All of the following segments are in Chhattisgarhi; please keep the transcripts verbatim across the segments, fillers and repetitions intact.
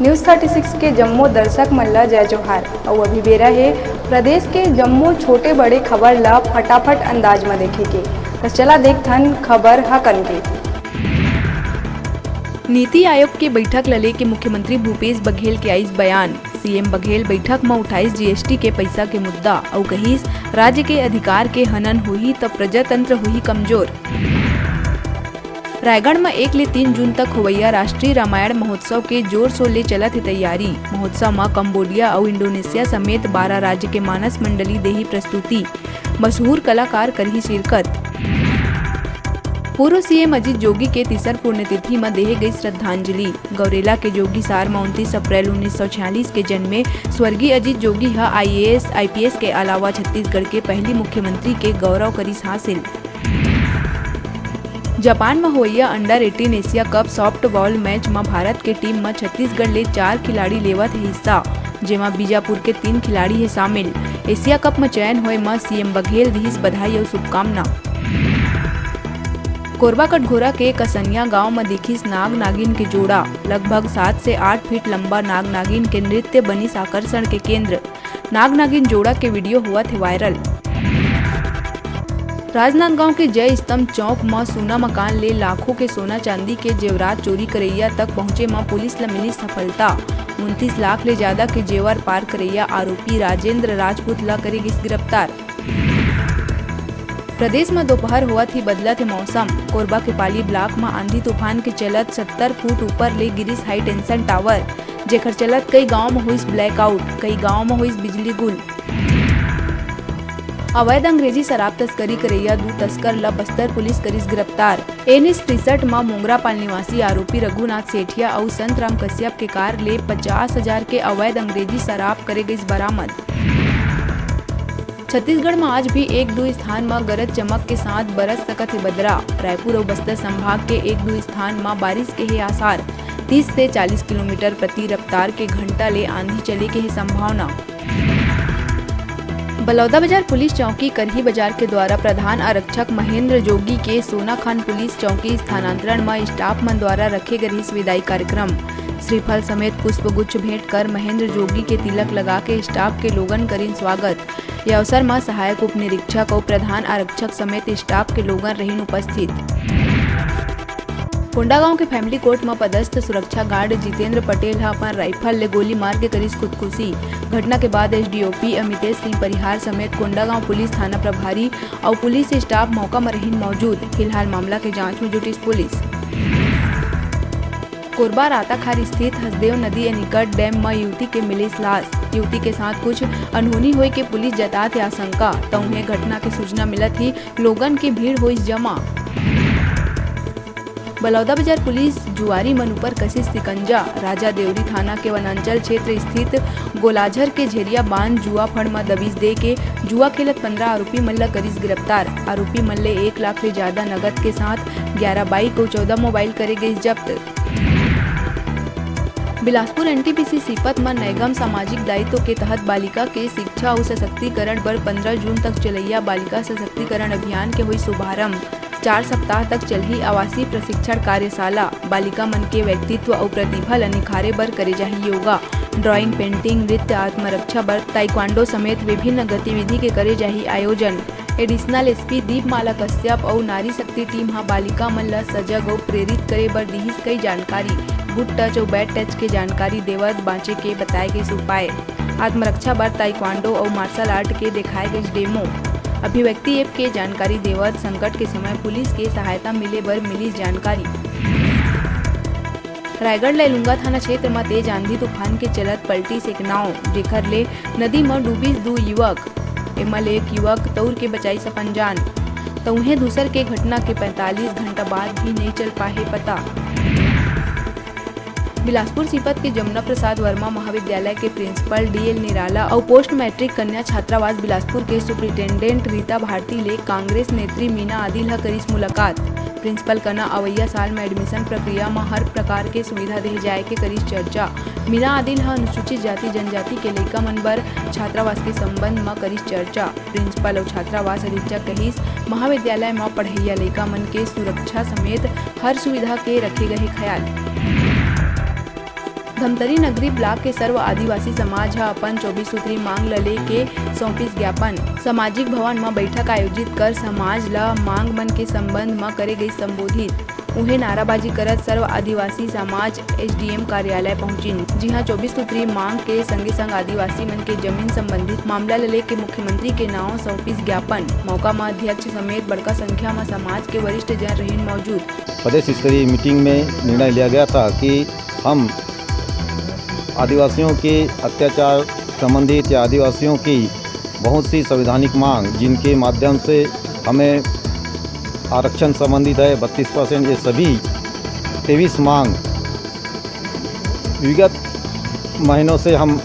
News thirty six के जम्मो दर्शक मन ल जय जोहार। अउ अभी बेरा हे प्रदेश के जम्मो छोटे बड़े खबर ल फटाफट अंदाज म देखे के। त चला देखथन खबर ह कन के। नीति आयोग के बैठक ल लेके मुख्यमंत्री भूपेश बघेल के आइस बयान। सीएम बघेल बैठक म उठाइस जीएसटी के पइसा के मुद्दा अउ कहिस, राज्य के अधिकार के हनन होही त प्रजातंत्र होही कमजोर। रायगढ़ म एक ले तीन जून तक होवइया राष्ट्रीय रामायण महोत्सव के जोर शोर ले चलत हे तैयारी। महोत्सव म कंबोडिया अउ इंडोनेशिया समेत बारह राज्य के मानस मंडली देही प्रस्तुति। मशहूर कलाकार करही शिरकत। पूर्व सीएम अजीत जोगी के तीसर पुण्यतिथि म देहे गई श्रद्धांजलि। गौरेला के जोगीसार म उनतीस अप्रैल उन्नीस सौ छियालीस के जन्मे स्वर्गीय अजीत जोगी ह आईएएस, आईपीएस के अलावा छत्तीसगढ़ के पहली मुख्यमंत्री के गौरव करिस हासिल। जापान म होवइया under eighteen Asia cup softball match म भारत के टीम म छत्तीसगढ़ ले चार खिलाड़ी लेवत हे हिस्सा, जेमा बीजापुर के तीन खिलाड़ी हे शामिल। एशिया कप म चयन होए म सीएम बघेल दिहिस बधाई अउ शुभकामना। कोरबा कटघोरा के कसनिया गांव म दिखिस नाग नागिन के जोड़ा। लगभग सात से आठ फीट लंबा नाग नागिन के नृत्य बनिस आकर्षण के केंद्र। नाग नागिन जोड़ा के वीडियो होवत हे वायरल। राजनांदगांव के जय स्तंभ चौक म सोना मकान ले लाखों के सोना चांदी के जेवरात चोरी करइया तक पहुंचे म पुलिस ल मिलिस सफलता। उनतीस लाख ले जादा के जेवर पार करइया आरोपी राजेंद्र राजपूत ल करे गिस गिरफ्तार। प्रदेश म दोपहर होवत ही बदलत हे मौसम। कोरबा के पाली ब्लॉक म आंधी तूफान के चलत सत्तर फुट ऊपर ले गिरिस हाई टेंशन टावर, जेखर चलत कई गांव म होइस blackout, कई गांव म होइस बिजली गुल। अवैध अंग्रेजी शराब तस्करी करइया दू तस्कर ल बस्तर पुलिस करिस गिरफ्तार। एनएस तिरसठ म मोंगरापाल निवासी आरोपी रघुनाथ सेठिया अउ संतराम कश्यप के कार ले पचास हजार के अवैध अंग्रेजी शराब करे गइस बरामद। छत्तीसगढ़ म आज भी एक दू स्थान म गरज चमक के साथ बरस सकत हे बदरा। रायपुर अउ बस्तर संभाग के एक दू स्थान म बारिश के हे आसार। तीस से चालीस किलोमीटर प्रति रफ्तार के घंटा ले आंधी चले के हे संभावना। बलौदाबाजार पुलिस चौकी करही बाजार के द्वारा प्रधान आरक्षक महेंद्र जोगी के सोनाखान पुलिस चौकी स्थानांतरण म स्टाफ मन द्वारा रखे गे रिहिस विदाई कार्यक्रम। श्रीफल समेत पुष्पगुच्छ भेंट कर महेंद्र जोगी के तिलक लगा के स्टाफ के लोगन करिन स्वागत। ये अवसर म सहायक उप निरीक्षक अउ प्रधान आरक्षक समेत स्टाफ के लोगन रहिन उपस्थित। कोंडागांव के फैमिली कोर्ट म पदस्थ सुरक्षा गार्ड जितेंद्र पटेल ह अपन राइफल ले गोली मार के करिस खुदकुशी। घटना के बाद एसडीओपी अमितेश सिंह परिहार समेत कोंडागांव पुलिस थाना प्रभारी अउ पुलिस स्टाफ मौका म रहिन मौजूद। फिलहाल मामला के जांच म जुटिस पुलिस। कोरबा राताखार स्थित हसदेव नदी एनीकट डैम म युवती के मिलिस लाश। युवती के साथ कुछ अनहोनी होए के पुलिस जतात हे आशंका। त उहें घटना के सूचना मिलत ही लोगन के भीड़ होइस जमा। बलौदाबाजार पुलिस जुआरी मन ऊपर कसिस सिकंजा। राजा देवरी थाना के वनांचल क्षेत्र स्थित गोलाझर के झेरिया बांध जुआ फड़ म दबिश दे के जुआ खेलत पंद्रह आरोपी मन ल करिस गिरफ्तार। आरोपी मन ले एक लाख ले जादा नगद के साथ ग्यारह बाइक अउ चौदह मोबाइल करे गइस जब्त। बिलासपुर एनटीपीसी सीपत म नैगम सामाजिक दायित्व के तहत बालिका के शिक्षा अउ सशक्तिकरण बर पंद्रह जून तक चलइया बालिका सशक्तिकरण अभियान के होई शुभारंभ। चार सप्ताह तक चलही आवासीय प्रशिक्षण कार्यशाला। बालिका मन के व्यक्तित्व अउ प्रतिभा ल निखारे बर करे जाही योगा, ड्राइंग, पेंटिंग, नृत्य, आत्मरक्षा बर ताइक्वांडो समेत विभिन्न गतिविधि के करे जाही आयोजन। एडिशनल एसपी दीपमाला कश्यप अउ नारी शक्ति टीम ह बालिका मन ल सजग अउ प्रेरित करे बर दिहिस कई जानकारी। गुड टच अउ बैड टच के जानकारी देवत बांचे के बताए गइस उपाय। आत्मरक्षा बर ताइक्वांडो अउ मार्शल आर्ट के देखाए गइस डेमो। अभिव्यक्ति ऐप के जानकारी देवत संकट के समय पुलिस के सहायता मिले बर मिलिस जानकारी। रायगढ़ लैलूंगा थाना क्षेत्र म तेज आंधी तूफान के चलत पलटिस एक नाव, जेखर ले नदी म डूबिस दू युवक। एमा ले एक युवक तौर के बचाइस अपन जान। त उहें दूसर के घटना के पैंतालीस घंटा बाद भी नइ चल पाहे पता। बिलासपुर सीपत के जमुना प्रसाद वर्मा महाविद्यालय के प्रिंसिपल डीएल निराला अउ पोस्ट मैट्रिक कन्या छात्रावास बिलासपुर के सुपरिटेंडेंट रीता भारती ले कांग्रेस नेत्री मीना आदिल ह करिस मुलाकात। प्रिंसिपल कना अवइया साल म एडमिशन प्रक्रिया म हर प्रकार के सुविधा देहे जाए के करिस चर्चा। मीना आदिल ह अनुसूचित जाति जनजाति के लइका मन बर छात्रावास के संबंध म करिस चर्चा। प्रिंसिपल अउ छात्रावास अधीक्षक कहिस, महाविद्यालय म पढ़इया लइका मन के सुरक्षा समेत हर सुविधा के रखे गए हे ख्याल। धमतरी नगरी ब्लॉक के सर्व आदिवासी समाज ह अपन चौबीस सूत्री मांग ल लेके सौंपिस ज्ञापन। सामाजिक भवन म बैठक आयोजित कर समाज ल मांग मन के संबंध म करे गई संबोधित। उहें, नाराबाजी करत सर्व आदिवासी समाज एसडीएम कार्यालय पहुंचिन, जिहां चौबीस सूत्री मांग के संगे संग आदिवासी मन के जमीन संबंधित मामला ल लेके मुख्यमंत्री के नांव सौंपिस ज्ञापन। मौका म अध्यक्ष समेत बड़का संख्या म समाज के वरिष्ठ जन रहिन मौजूद। प्रदेश स्तरीय मीटिंग में निर्णय लिया गया था कि हम आदिवासियों के अत्याचार संबंधित या आदिवासियों की बहुत सी संवैधानिक मांग, जिनके माध्यम से हमें आरक्षण संबंधित है बत्तीस परसेंट, ये सभी तेईस मांग विगत महीनों से हम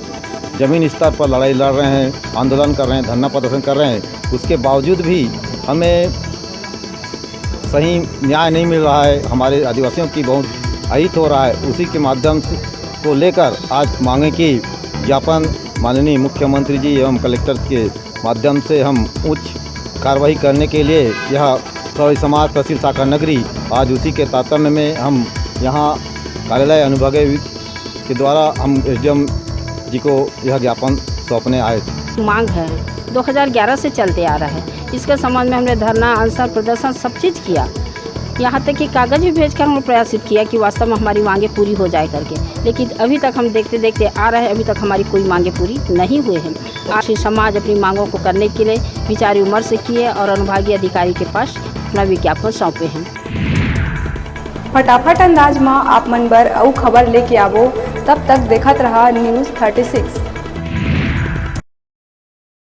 जमीन स्तर पर लड़ाई लड़ रहे हैं, आंदोलन कर रहे हैं, धरना प्रदर्शन कर रहे हैं, उसके बावजूद भी हमें सही न्याय नहीं मिल रहा है, हमारे आदिवासियों की बहुत अहित हो रहा है। उसी के माध्यम से, को लेकर आज मांगे कि ज्ञापन माननीय मुख्यमंत्री जी एवं कलेक्टर के माध्यम से हम उच्च कार्रवाई करने के लिए यह सवई समाज तहसील शाखा नगरी, आज उसी के तारतम्य में हम यहाँ कार्यालय अनुभागीय के द्वारा हम एसडीएम जी को यह ज्ञापन सौंपने आए थे। मांग है, दो हज़ार ग्यारह से चलते आ रहा है। इसके संबंध में हमने धरना, अनशन, प्रदर्शन, सब चीज़ किया। यहाँ तक कि कागज भी भेजकर हमने प्रयासित किया कि वास्तव में हमारी मांगें पूरी हो जाए करके, लेकिन अभी तक हम देखते देखते आ रहे हैं, अभी तक हमारी कोई मांगें पूरी नहीं हुए हैं। आखिर समाज अपनी मांगों को करने के लिए विचार विमर्श किए और अनुभागीय अधिकारी के पास अपना विज्ञापन सौंपे हैं। फटाफट अंदाज म आप मन बर अउ खबर लेके आबो, तब तक देखत रहा न्यूज़ थर्टी सिक्स।